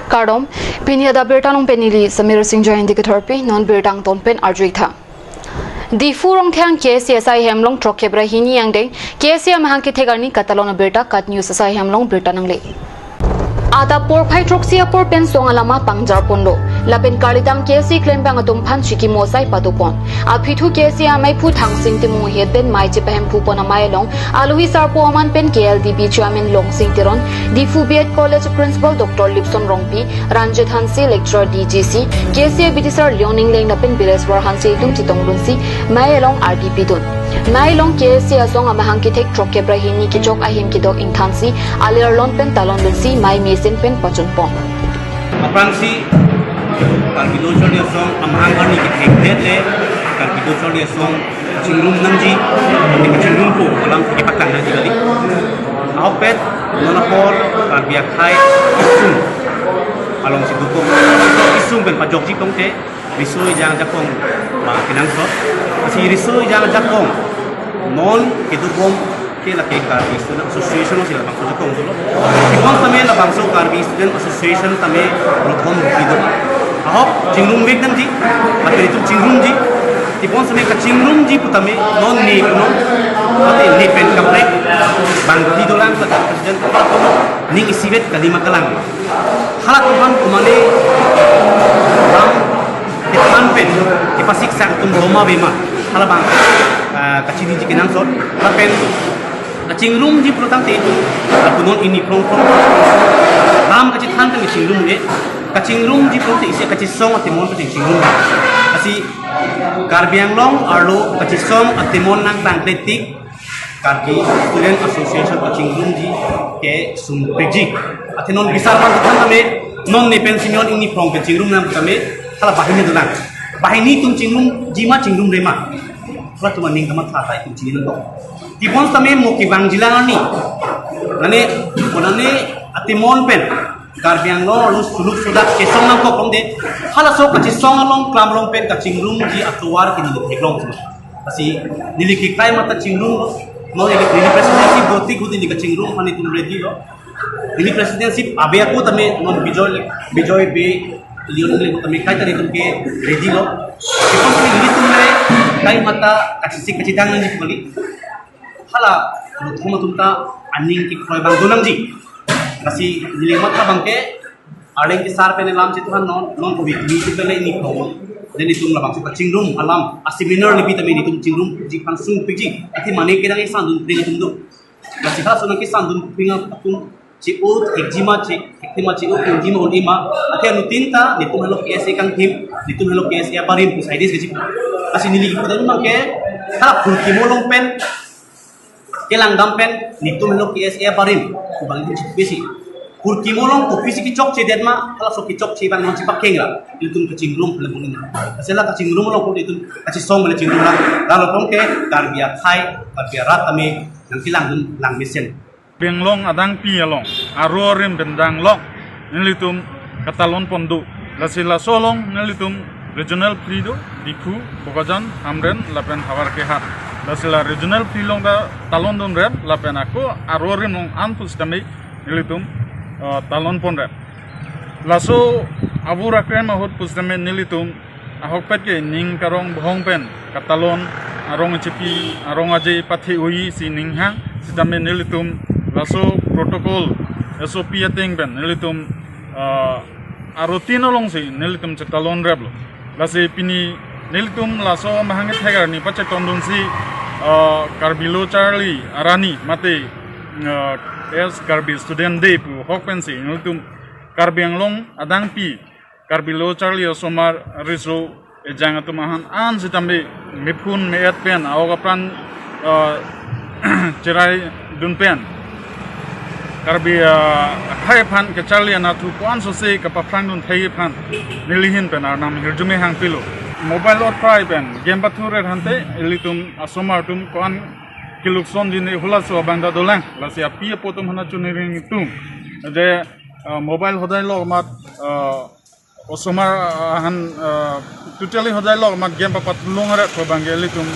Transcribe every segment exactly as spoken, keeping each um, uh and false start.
Kardom, pini adap birta along pen neli Samir Singh Jain dikethorpi, non birta angton pen arju-ik tha. Diphu Rongthang K S A asai hem along throkkep ra hini angdeng K S A amahang kethek arni katalon abirta KAT News asai hem along birta nangle. Adap porphai throksi apor pen song alama pangjar ponlo. Lapen karlitang K S A klembang atum aphan chikimo asai pado pon. Aphi thu K S A amaiphu Thangsing Timung ahin pen mei chepahemphu pon amei along alohi sarpo aman pen K L D B Chairman Longsing Teron, Diphu B Ed College Principal Doctor Lipson Rongpi, Ranjit Hanse, Lecturer D G C, K S A abidisar Leon Engleng lapen Bireswar Hanse atum chetongdunsi mei along ardi pidun. Mei along K S A asong amahang kethek throkkep ra hini kechok ahem kedok ingthansi, alir lon pen talondunsi mei mesen pen pachun pon. Aphrangsi Karbi Lo Charli Asong amahang arni kethekdet le, Karbi Lo Charli Asong chingrum nangji, kachingrum po alam kepaklang nangji kali. Ahokpet, non apor Karbi akhei isung alongsi dokok, isung pen pajokji tangte, riso ejang ajakong ba kenangsot. Lasi riso ejang ajakong non kedobom ke lake Karbi Student Association alongsi labangso ajakong dolo. Tebon tame labangso Karbi Student Association tame prothom rupi do. Ahok chingrumvek nangji, lapen itum chingrumji. Tebon tame kachingrumji putame non ne punon, mate ne pen kaprek bangpi dolang, kata president ning isivet kalima kalang. Hala tuhan kumane ram kethan pen kepasik sang tum roma bema. Hala bang, ah, kachiniji kenangsot. Lapen kachingrumji pulotangte itum, ah, punon ini prong prong. Ram kachethan pen kachingrum ne. Kachingrumji pulotangte isi kachesong atemon pen chingrum. Lasi Karbi Anglong arlo kachesong atemon nangtangkletik Karbi Student Association kachingrumji ke sumpikji. Athe non bisar man kethan tame, non ne pen Simeon ingni prong pen chingrum nang tame, hala banghini dolang. Banghini atum chingrumji ma chingrumre ma, hala atum aning kamatha ta itum chinine do. Tebon tame mo kevangjilang arni, mane, konane atemon pen Karbi Anglong arlo suluk sudak kesong nangkok longde, halaso kachesong along klam along pen kachingrumji atovar ke neli theklong. Lasi neli kekai mata chingrum lo, non neli, neli presidency botik hudi neli kachingrum aphan itum ready lo. Neli presidency abe ako tame non Bijoy, Bijoy Bey, Leon Engleng tame kai tari itum ke ready lo. Itum ke nelitum le kai mata kachesik kachedang nangji kali. Hala prothom atum ta aning kekroi bang do nangji. Lasi neli matha abang ke Arleng kesar pen lam chethan non, non ko weekly itum pen le ini ko. Then itum labangso kachingrum alam, a seminar le bi tame itum chingrumji aphan sumpikji. Athe mane kedang isandun pring atum do. Lasi halaso nangkesandun pring atum che-o thekji ma che, thekji ma che-o pringji ma un-e ma. Athe anuttin ta netum helo K S A kangthim, netum helo K S A abarim pu sai dei keji. Lasi neli kedo abang ke hala phurkimo along pen kelangdam pen netum helo K S A abarim pu abang itum chipesi. Phurkimo along kopisi kechokchedet ma, halaso kechokche abang non chipakeng ra, itum kachingrum pen bungin. Lasi la kachingrum along ko itum kachesong mele chingrum ra, lalo tong ke Karbi akhei, Karbi arat tame nangkelangdun lang mesen. Karbi Anglong adangpi along aro arim pen danglok nelitum katalon pon do. Lasi laso along nelitum regional phli do, Diphu, Bokajan, Hamren lapen Howraghat. Lasi la regional phli along ta talondun rem lapen ako aro arim along an pusitame nelitum, eh, talon pon rem. Laso avur akrem ahut pusitame nelitum ahokpet ke ning karong bohong pen katalon, arong achepi, arong aje pathe-oi si ning hang, sitame nelitum laso protocol S O P ateng pen nelitum, ah, a routine alongsi nelitum chetalon replo. Lasi pini nelitum laso amahang kethek arni pachetondunsi, ah, Karbi Lo Charli Arani mate, ah, as Karbi Student Day pu ahok pensi nelitum Karbi Anglong adangpi Karbi Lo Charli Asomar riso ejang atum aphan an sitame mephun me-et pen, a-ok apran, ah, cheraidun pen, Karbi, ah, akhei aphan kacharli anatthu ko-an sose kapaphrangdun thai aphan neli ahin pen arnam hirjume hangpilo. Mobile otprai pen game pathu re tangte ilitum asomar atum ko-an kelukson jine halaso abang ta dolang. Lasi api apo atum aphan choningri nelitum je, ah, mobile hodai lok amat, ah, osomar, ah, aphan, ah, totally hodai lok amat game papatlung arat ko abang ke ilitum.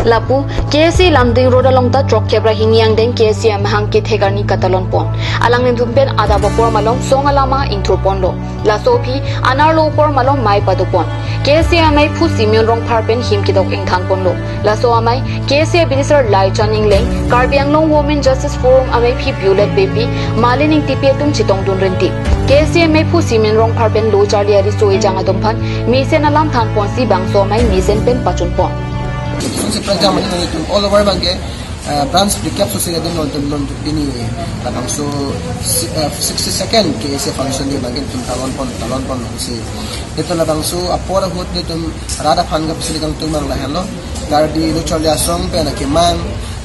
Lapu, K S A Lumding Road along ta throkkep ra hini angdeng K S A amahang kethek arni katalon pon. Alanglitum pen adap apor malom song alama ingthur ponlo. Laso aphi, anerlo apor malom mei pado pon. K S A ameiphu Simeon Rongphar pen him kedok ingthan ponlo. Laso amei, K S A abidisar Laichan Engleng, Karbi Anglong Women Justice Forum ameiphi Violet Beypi, Malin Engtipi atum chetongdun rinti. K S A ameiphu Simeon Rongphar pen lo charli ariso ejang atum aphan mesen alam than ponsi bangso amei mesen pen pachun pon. Sungsi prekjam mani nangtum all over abangke, eh, branch phlikep sungsi kadin nangtum nangtum pini labangso si-, eh, sixty second K S A Foundation Day abangke nangtum talon pon, talon pon sungsi. Nangtum labangso apor ahut nangtum rat aphan kapusili kangtung abang lahenlo. Karbi Lo Charli Asong pen akemang,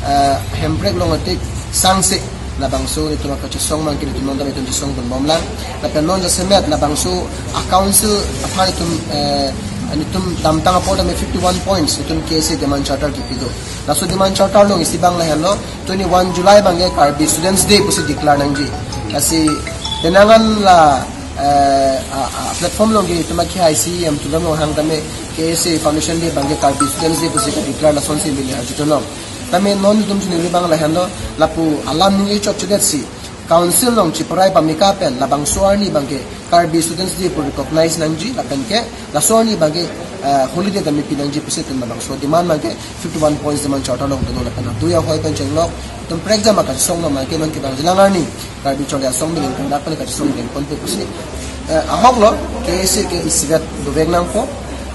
eh, Hemprek along atik sangse labangso nangtum akachesong abangke nangtum nonta nangtum chesong pon bomlang. Lapen non jasemet labangso a-council aphan nangtum, eh, nangtum damtang apor tame fifty-one points nangtum K S A demand charter kipi do. Laso demand charter along isi abang lahenlo, twenty-one July abangke Karbi Students Day pusi declare nangji. Lasi penang an la, eh, a, a, platform along ke nangtum akehai isi em tulam along hang tame K S A Foundation Day abangke Karbi Students Day pusi ka-declare lasonsi mili arjuton long. Tame non nangtum chini abang lahenlo, lapu alam ningje chokchedetsi council along chiparai pameka pen labangso arni abangke Karbi Students Day pu recognize nangji, lapen ke laso arni abangke, eh, holiday tame pi nangji pusi nangtum labangso demand abangke fifty-one points demand charter along dono lapen adu ahoi pen chenglok nangtum prekjam akachesong abangke non kevangjilang arni Karbi Charli Asong amen pen lapen kachesong pen ponpe pusi, eh, ahoklo K S A ke isivet dovek nangpo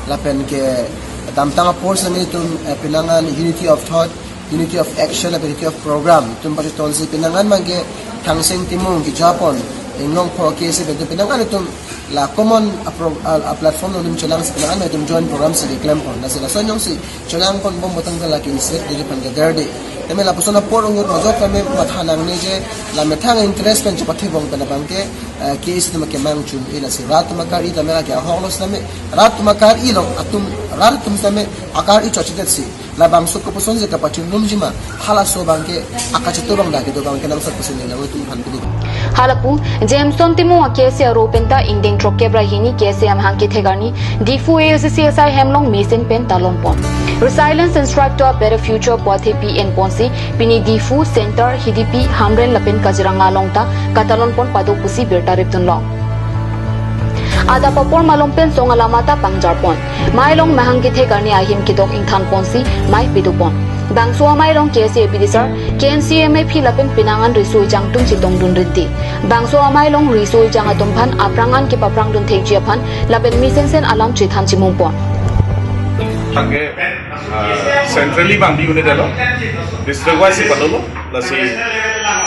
lapen ke damtang apor sami nangtum, eh, penang an unity of thought, unity of action, unity of program nangtum pachitonsi penang an abangke thangseng timung kejapon inglong pho K S A pen nangtum penang an nangtum la common a pro-, a, a platform along nangtum chelangsi penang an nangtum joint program si keklem pon. Lasi lason jongsi chelang pon bom botang ta lake isi diri pan gather de. Tame lapuson apor ahut majok tame matha nangne je la methang interest pen chepathe bom pen abangke, eh, K S A atum akemang chun-e lasi rat atum akar-i tame lake ahoklo sitame rat atum akar-i along atum rat atum sitame akar-i chokchedetsi labangso kopuson si kapachunlumji ma, halaso abangke akachitu abang dak kedo abangke nangsak pusi nangtum aphan pini. Halapu, Jameson Timung a K S A aro pen ta ingdeng throkkep ra hini K S A amahang kethek arni Diphu A S D C S I hem along mesen pen talon pon. Resilience and Strive to a Better Future pu athepi en ponsi pini Diphu, Centre, Hidipi, Hamren lapen Kaziranga along ta katalon pon pado pusi birta ripdun long. Adap apor malom pen song alama ta pangjar pon. Mei along mahang kethek arni ahim kedok ingthan ponsi mei pado pon. Bangso amei along K S A abidisar, K N C M A P lapen penang an riso ejang atum chetongdun rinti. Bangso amei along riso ejang atum aphan aphrang an kepaphrangdun thekji aphan lapen mesen sen alam chethan chimung pon. Abangke, ah, centrally abang di unit alo, district wise si padolo, lasi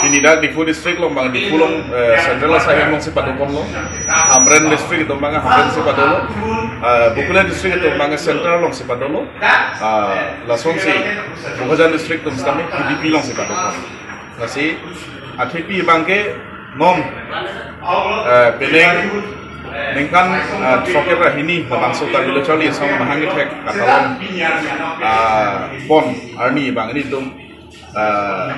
pini dak Diphu district along abang Diphu along, eh, Central S I M along si pado ponlo, Hamren district atum abang Hamren si padolo, eh, Bokolia district atum abang Central along si padolo, ah, lasonsi Bokajan district atum sitame Hidipi along si pado pon. Lasi athepi abangke non, eh, penang ningkan, eh, throkkep ra hini labangso Karbi Lo Charli Asong amahang kethek katalon, eh, pon arni abang ilitum, eh,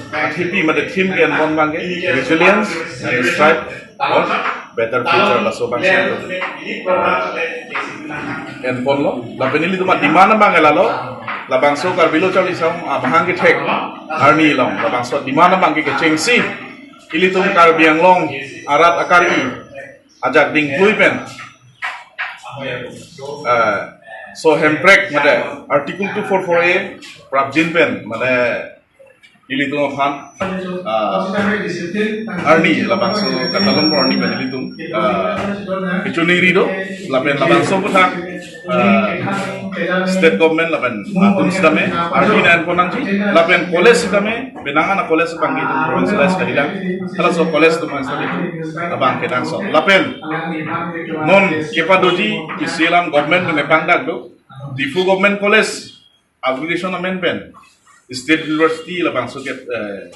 athepi mate theme ke-en pon abangke Resilience and Strive for Better Future, laso abangsi, eh, en ponlo. Lapen ilitum ademand abang lalo, labangso Karbi Lo Charli Asong amahang kethek arni along labangso demand abangke kechengsi ilitum Karbi Anglong arat akar-i ajak dingklui pen, eh, laso Hemprek mate Article two four four A prapjin pen mate ilitum aphan, ah, arni labangso katalon pon arni pen ilitum, ah, kechoningri do, lapen labangso aputhak, ah, state government lapen atum sitame arni nang pon nangji, lapen college sitame penang an college abangke itum provincialize kalilang, halaso college atum sitame abangke nangso. Lapen non kepadoji isi alam government pen nepangdak do, Diphu Government College upgradation amen pen State University labangso ke, eh,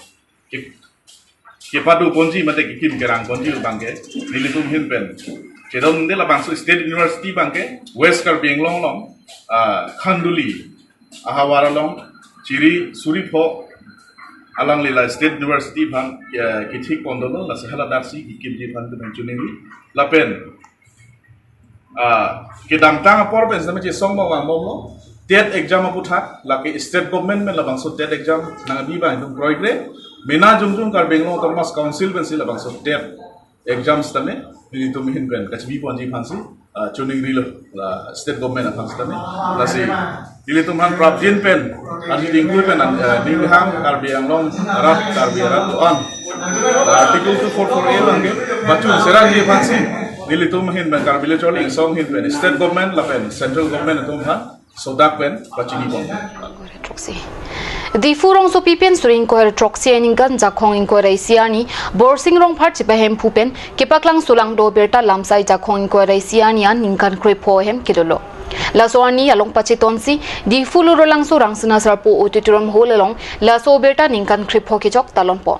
ke, kepado ponji mate kekim kerang ponji abangke nelitum ahin pen chedonde. Labangso State University abangke West Karbi Anglong along, ah, Khanduli ahavar along chiri suri pho alangli la State University aphan, eh, kethik pon dolo, lasi hala daksi kekimji aphan itum choningri. Lapen, ah, kedamtang apor pen sitame chesong abang vangbomlo. TET exam aputhak, lake state government pen labangso TET exam nangbi abang itum kroikre. Mena jongjong Karbi Anglong Autonomous Council pensi labangso TET exam sitame nelitum ahin pen kachebi ponji aphansi, ah, chuning rilo, la state government aphan sitame. Lasi nelitum aphan prapjin pen, arni dingklu pen, ah, ninghang Karbi Anglong arat, Karbi arat do-an, la Article two four four A abangke bachun serangji aphansi nelitum ahin pen, Karbi Lo Charli Asong ahin pen, state government lapen central government atum aphan sodak pen pachini pon. Diphu rongsopi pen suri ingkoi ra throksi aningkan Jakhong ingkoi ra isi arni Borsing Rongphar chepahemphu pen kepaklang solangdo abirta lamsai Jakhong ingkoi ra isi arni an ningkan krepho ahem kedolo. Laso arni along pachitonsi Diphu Lurulangso Rangsina Sarpo Auditorium Hall along laso abirta ningkan krepho kechok talon pon.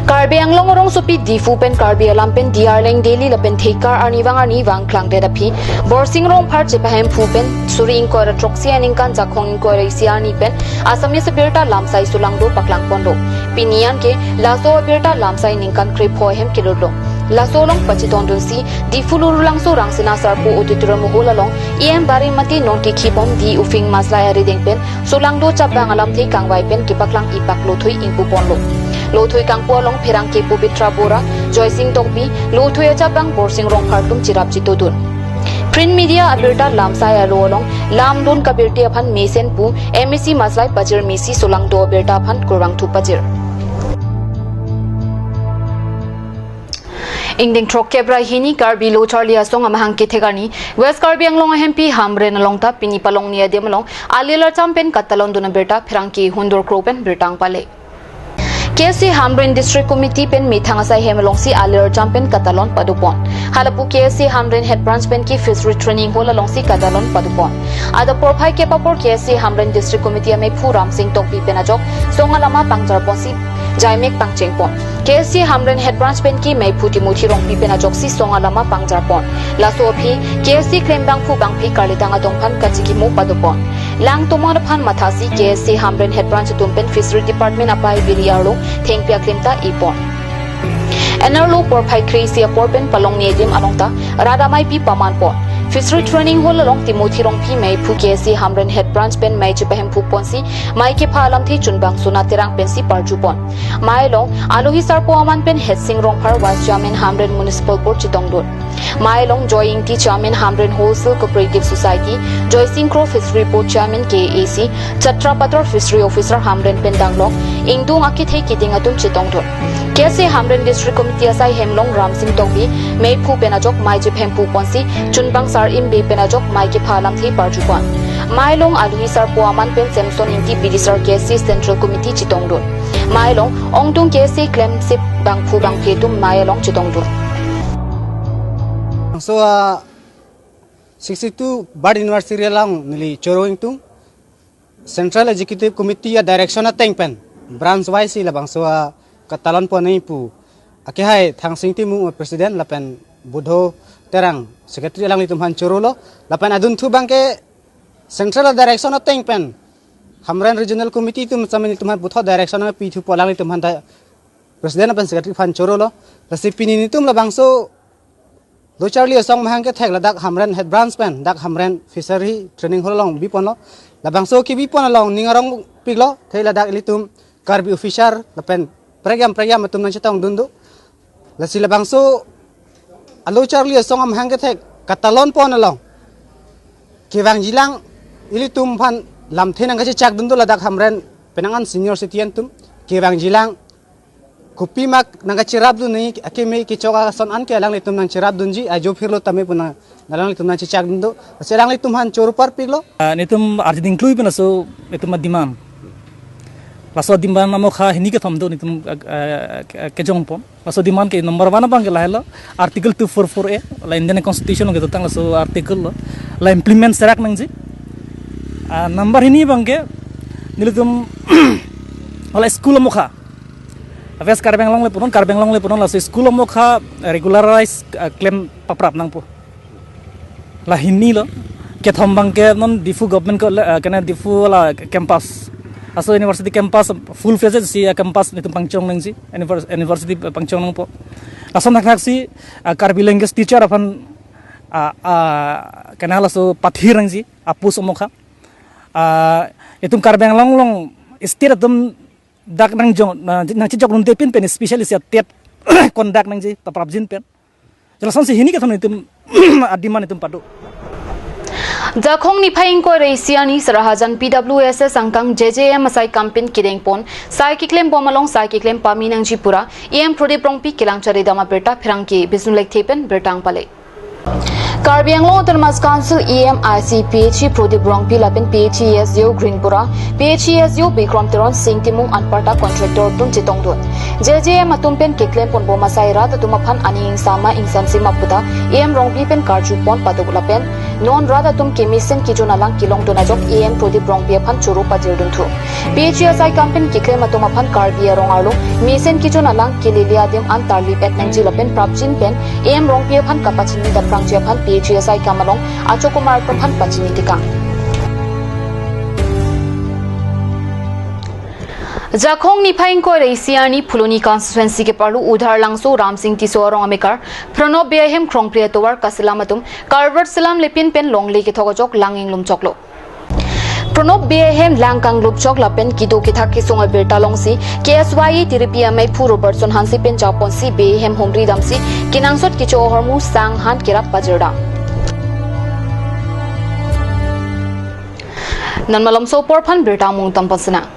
Karbi Anglong rongsopi Diphu pen Karbi alam pen D R Lyngdoh lapen Thekar arnivang arni vangklangdet aphi Borsing Rongphar chepahemphu pen suri ingkoi ra throksi aningkan Jakhong ingkoi ra isi arni pen Assamese abirta lamsai solangdo paklang ponlo. Pini anke laso abirta lamsai ningkan krepho ahem kelolo. Laso along pachitondunsi Diphu Lurulangso Rangsina Sarpo Auditorium Hall along E M Barimati non kekhibom D Uphing Maslai arideng pen solangdo chapbang alamthe kangvai pen kepaklang ipak lothui ingpu ponlo. Lothui kangpu along pherangke Pabitra Bora, Joysing Tokbi, lothui achapbang Borsing Rongphar atum cherap chetodun. Print media abirta lamsai alo along lamdun kabirti aphan mesen pu M A C Maslai pajir mesi solangdo abirta aphan kurvangthu pajir. Ingdeng throkkep ra hini Karbi Lo Charli Asong amahang kethek arni West Karbi Anglong ahempi Hamren along ta pini palongni adim along ali larcham pen katalondun abirta pherangke Hundur Kro pen birta pale. K S A Hamren District Committee pen methang asai hem alongsi ali larcham pen katalon padopon. Halapu K S A Hamren Head Branch pen ke Fishery Training Hall alongsi katalon padopon. Adap porphai kep apor K S A Hamren District Committee ameiphu Ramsing Tokbi pen ajok song alama pangjarponsi jaimek pangchengpon. K S A Hamren Head Branch pen ke meiphu Timothy Rongpi pen ajoksi song alama pangjarpon. Laso aphi K S A klembangphu bangpi karlitang adong aphan kachikimo padopon. Lang tomon aphan mathasi K S A Hamren Head Branch atum pen Fishery Department apai biri arlo thengpi aklim ta ipon. Ener lo porphai kre-isi apor pen palongni adim along ta rat ameipi pamanpon. Fishery Training Hall along Timothy Rongpi meiphu K S A Hamren Head Branch pen mei chepahemphu ponsi mei kepha alamthe chunbang Sona Terang pensi parjupon. Mei along alohi sarpo aman pen Hetsing Rongphar, Vice Chairman Hamren Municipal Board chetongdun. Mei along Joy Ingti, Chairman Hamren Wholesale Cooperative Society, Joysing Kro, Fishery Board Chairman K A C, Chatra Pator, Fishery Officer Hamren pen danglok, ingdung akethe keding atum chetongdun. K S A Hamren District Committee asai hem along Ramsing Tokbi meiphu pen ajok mei chepahemphu ponsi chunbang Sar Im Bey pen ajok mei kepha alamthe parjupon. Mei along alohi sarpo aman pen Samson Ingti, Bidisar K S A Central Committee chetongdun. Mei along ongdung K S A klemsip bangphu bangphi atum mei along chetongdun. So, uh, sixty-two birth anniversary along neli choro ingtung Central Executive Committee a-direction ateng pen branch wise si labangso a katalon pon nangji pu akehai Thangsing Timung President lapen Budho Terang Secretary alanglitum aphan chorolo, lapen adunthu abangke Central a-direction ateng pen Hamren Regional Committee atum sitame nelitum aphan puthot direction nangpithu pu alanglitum aphan ta President lapen Secretary aphan chorolo. Lasi pini nelitum labangso Lo Charli Asong amahang kethek ladak Hamren Head Branch pen dak Hamren Fishery Training Hall along biponlo. Labangso kebipon along ning arongpiklo, thek ladak ilitum Karbi officer lapen prekjam prekjam atum nangchetongdun do. Lasi labangso a Lo Charli Asong amahang kethek katalon pon along kevangjilang ilitum aphan lamthe nangkachechakdun do ladak Hamren penang an senior citizen atum kevangjilang kopi mak nangkacherapdun nangji akeme kechok ason anke alanglitum nangcherapdunji ajo phirlo tame pu nang alanglitum nangchechakdun do. Lasi alanglitum aphan choro parpiklo. Ah, nelitum arjuding klui pen laso nelitum a-demand. Laso demand amokha hini kethom do nelitum, ah, ah, kejongpon. Laso demand ke number one abangke lahelo Article two four four A, la Indian Constitution along kedotang laso article lo. La implement serak nangji. Ah, number hini abangke nelitum la school amokha. West Karbi Anglong le punon, Karbi Anglong le punon laso school amokha regularize, ah, klem paprap nangpo. La hini lo, kethom abangke non Diphu government ko, ah, kena Diphu la campus. Laso university campus full fledged si, ah, campus nelitum pangchong nangji, univers-, university pangchong nangpo. Lason thakthak si, ah, Karbi language teacher aphan Ah, ah, kena laso pathir nangji, apus omokha. Ah, itum Karbi Anglong along state atum dak nangjong, na, nangchejok dunde pinpen, especially si atet kondak nangji, ta prapjin pen. Jalasonsi hini kethom itum a-demand itum pado. Jakhong niphai ingkoi ra isi arni Sarahajan P W S S angkang J J M asai campaign kedengpon, sai keklem bom along sai keklem pame nangji pura E M Prodip Rongpi kelang charidam abirta pherangke Bisnu Lekthe pen birta nangpale. Karbi Anglong Autonomous Council E M I C P H E Prodip Rongpi lapen P H E S D O Greenpura, P H E S D O Bikram Teron, Sing Timung anparta contractor atum chetongdun. J J M atum pen keklem ponbom asai rat atum aphan aning ingsam ma ingsamse ma puta E M Rongpi pen karjupon paduk lapen non rat atum ke mesen kejun alang kelongdun ajok E M Prodip Rongpi aphan choro pajirdun thu. P H E S I campaign keklem atum aphan Karbi arong arlo mesen kejun alang kelele adim an tarlip et nangji lapen prapjin pen E M Rongpi aphan kapachini daprangji aphan P H E S I kam along achokomar atum aphan pachini tekang. Jakhong niphai ingkoi ra isi arni Phuloni constituency keparlo Udharlangso Ramsing Tisso arong amekar Pranab Bey ahem Krongpri atovar kaselam atum karvar selam lepin pen longle kethok ajok lang inglum choklo. Pranab Bey ahem lang kanglup chok lapen kedo kethak kesung abirta longsi K S Y A tiripi amei phu Robertson Hanse pen japonsi Bey ahem humri damsi kenangsot kecho ahormu sang han kerap pajirdam. Non malomso apor aphan birta mung tampon sena.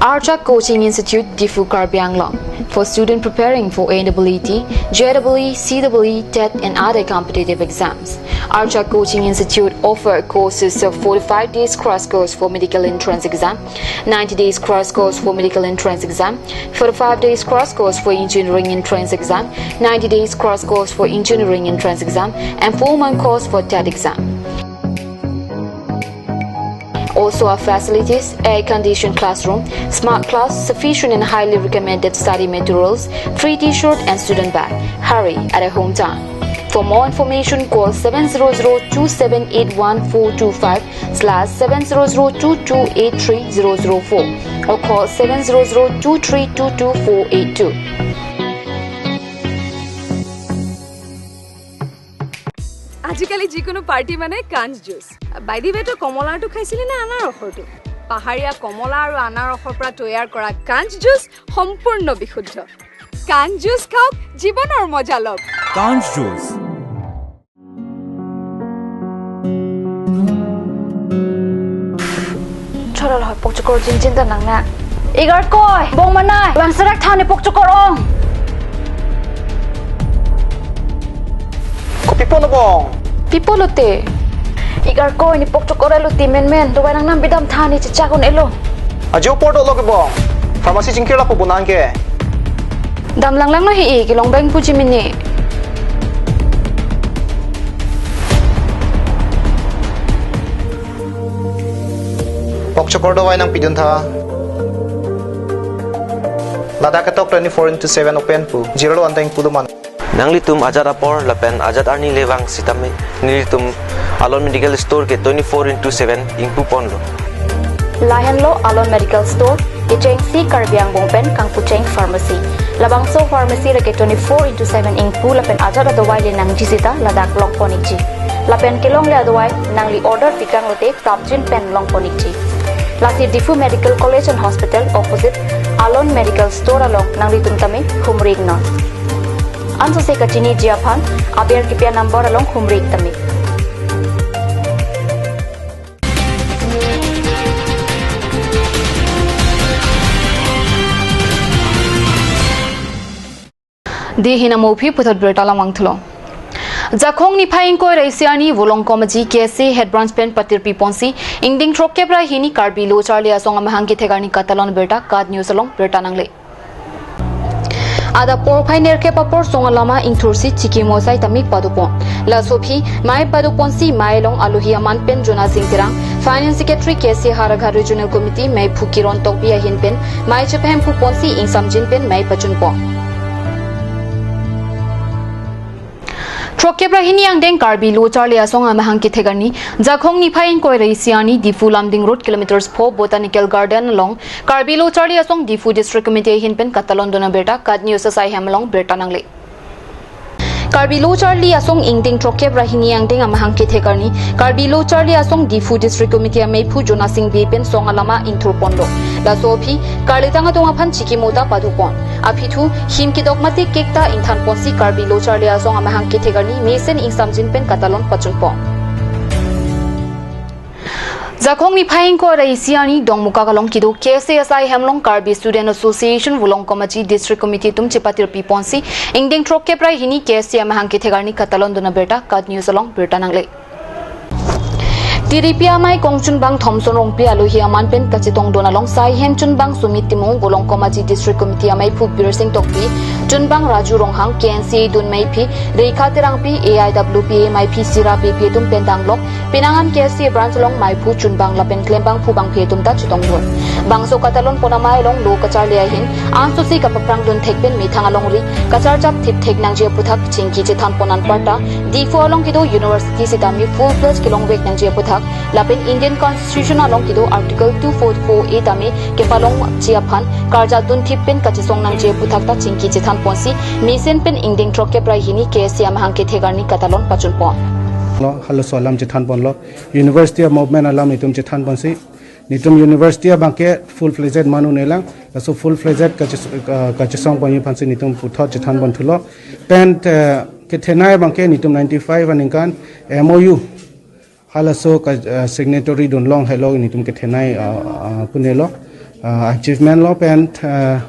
Archak Coaching Institute, Diphu, Karbi Anglong. For student preparing for N W T, J E E, C E E, TET and other competitive exams, Archak Coaching Institute offer courses of forty-five days crash course for medical entrance exam, ninety days crash course for medical entrance exam, forty-five days crash course for engineering entrance exam, ninety days crash course for engineering entrance exam, and four-month course for TET exam. Also our facilities, air-conditioned classroom, smart class, sufficient and highly recommended study materials, free T-shirt and student bag. Hurry at a hometown. For more information, call seven zero zero two seven eight one four two five slash seven zero zero two two eight three zero zero four or call seven zero zero two three two two four eight two. আজিকালি যিকোনো পাৰ্টি মানে কাঞ্চ juice. By the way, তই কমলাৰটো খাইছিলি নে আনাৰসৰটো? পাহাৰীয়া কমলা আৰু আনাৰসৰ পৰা তৈয়াৰ কৰা কাঞ্চ জুচ সম্পূৰ্ণ বিশুদ্ধ। কাঞ্চ জুচ খাওক, জীৱনৰ মজা লওক। কাঞ্চ juice. Chorol hoi pokchokor jinjin ta nang na. Igarkoi, bong manai, vangserak tha ne pokchokor ong. Kopi pon bong? Pi pulote? Igarkoi, ne pokchokor elo ti menmen, dovai nangnam bidam tha ne chechak un-elo. Ajo apor dolo ke bong. Pharmacy chingkir lapu bonang ke. Dam langlang no hi-i, kelong bang puji mini. Pokchokor dovai nangpidun tha. Ladak ketok twenty-four into seven open pu. Jirlo anteng puduman. Nanglitum ajat apor lapen ajat arni le vang sitame nelitum Alon Medical Store ke twenty-four into seven ingpu ponlo. Lahenlo Alon Medical Store, kechengsi Karbi Angbong pen kangpucheng pharmacy. Labangso pharmacy lake twenty-four into seven ingpu lapen ajat adovai le nangji sita ladak longpon ikji. Lapen kelongle adovai nangli order pikang lote prapjin pen longpon ikji. Lasi Diphu Medical College and Hospital opposite Alon Medical Store along nanglitum tame humri iknon. Ansose kachiniji aphan aber kipi a-number along humri ik tame. Dei hini mo aphi puthot birta lamang thulo. Jakhong niphai ingkoi ra isi arni Volongkom Aji K S A Head Branch pen patirpi ponsi ingding throkkep ra hini Karbi Lo Charli Asong amahang kethek arni katalon birta KAT News along birta nangle. Adap porphai nerkep apor song alama ingthursi chikimo asai tame padopon. Laso aphi mei padoponsi mei along alohi aman pen Jonasing Terang, Finance Secretary K S A Howraghat Regional Committee, mei phu Kiron Tokbi ahin pen mei chephem phuponsi ingsamjin pen mei pachunpon. Throkkep ra hini angdeng Karbi Lo Charli Asong amahang kethek arni, Jakhong niphai ingkoi ra isi arni Diphu Lumding Road kilometers pho Botanical Garden along Karbi Lo Charli Asong Diphu District Committee ahin pen katalon dun abirta KAT News asai hem along birta nangle. Karbi Lo Charli Asong ingdeng throkkep ra hini angdeng amahang kethek arni, Karbi Lo Charli Asong Diphu District Committee ameiphu Jona Sing Bey pen song alama ingthur ponlo. Laso aphi, karlitang atum aphan chikimo ta padupon. Aphi thu, him kedok mate cake ta ingthan ponsi Karbi Lo Charli Asong amahang kethek arni mesen ingsamjin pen katalon pachun pon. Jakhong niphai ingkoi ra isi arni Dongmukak along kedo K S A asai hem along Karbi Student Association Volongkom Aji District Committee atum chepatirpi ponsi ingdeng throkkep ra hini K S A amahang kethek arni katalon dun abirta KAT News along birta nangle. Tiripi amei kongchunbang Thomson Rongpi alohi aman pen kachetong dun along sai hem chunbang Sumit Timung, Volongkom Aji District Committee ameiphu Birsing Tokbi, chunbang Raju Ronghang, K N C A dun meiphi Rekha Terangpi, A I W P A meiphi Sira Beypi atum pen danglok penang an K S A branch along meiphu chunbang lapen klembangphu bangphi atum ta chetong dun. Bangso katalon pon amei along lo kacharli ahin ansosi kapaphrang dun thek pen methang alongri kacharjap thip thek nangji aphuthak chingki chethan pon anparta, Diphu along kedo university sitame full fledged kelongvek nangji aphuthak lapen Indian Constitution along kedo Article two four four A tame kepalongji aphan karjap dun thip pen kachesong nangji aphuthak ta chingki chethan ponsi mesen pen ingdeng throkkep ra hini K S A amahang kethek arni katalon pachun pon. Lo, halaso alam chethan ponlo. University a-movement alam itum chethan ponsi, nitum university abangke full fledged man un-e lang. Laso full fledged kaches-, ka-, kachesong ponji aphansi nitum puthot chethan pon thulo. Pen, eh, kethenei abangke nitum ninety-five aningkan M O U halaso ka, eh, signatory dun long helo nitum kethenei, ah, ah, punelo, ah, achievement lo pen, eh,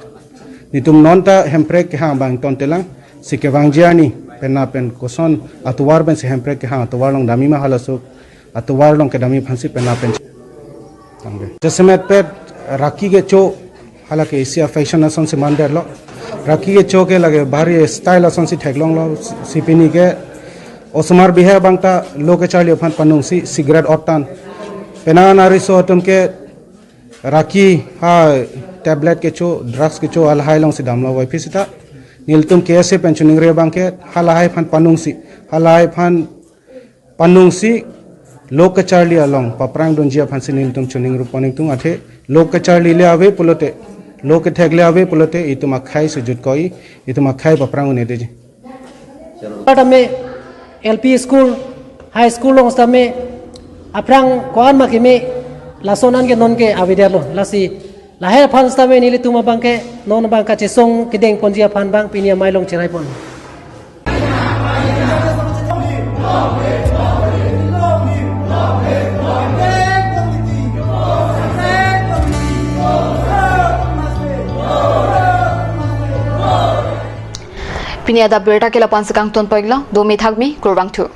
nitum non ta Hemprek kehang abang ton telang si kevangji arni penap pen koson atovar pensi Hemprek kehang atovar along damji ma, halaso atovar along kedamji aphansi penap pen. Tangde. Jasemet pet raki kecho, hala ke isi a-fashion asonsi mandetlo. Raki kecho ke lake bhari style asonsi theklonglo, si pini ke osomar bihek abang ta lo kacharli aphan panungsi cigarette ottan. Penang an ariso atum ke raki ha tablet kecho, drugs kecho alahai alongsi damlo, wai phi sita nelitum K S A pen choningri abangke halahai aphan panungsi, halahai aphan panungsi lo kacharli along paphrang dunji aphansi nelitum choningri pon ingtung, athe lo kacharli le ave pulote, lo kethek le ave pulote itum akhei si jutkok-i, itum akhei paphrang un-edeji. Tame L P school, high school along tame aphrang ko-an ma keme, lason an ke non ke avedetlo. Lasi lahai aphan tame nelitum abangke non abang kachesong kedeng ponji aphan abang pini amei along cherai pon. Pini adap birta ke la-an si kangton pon-iklo, do methak me, kurvangthu.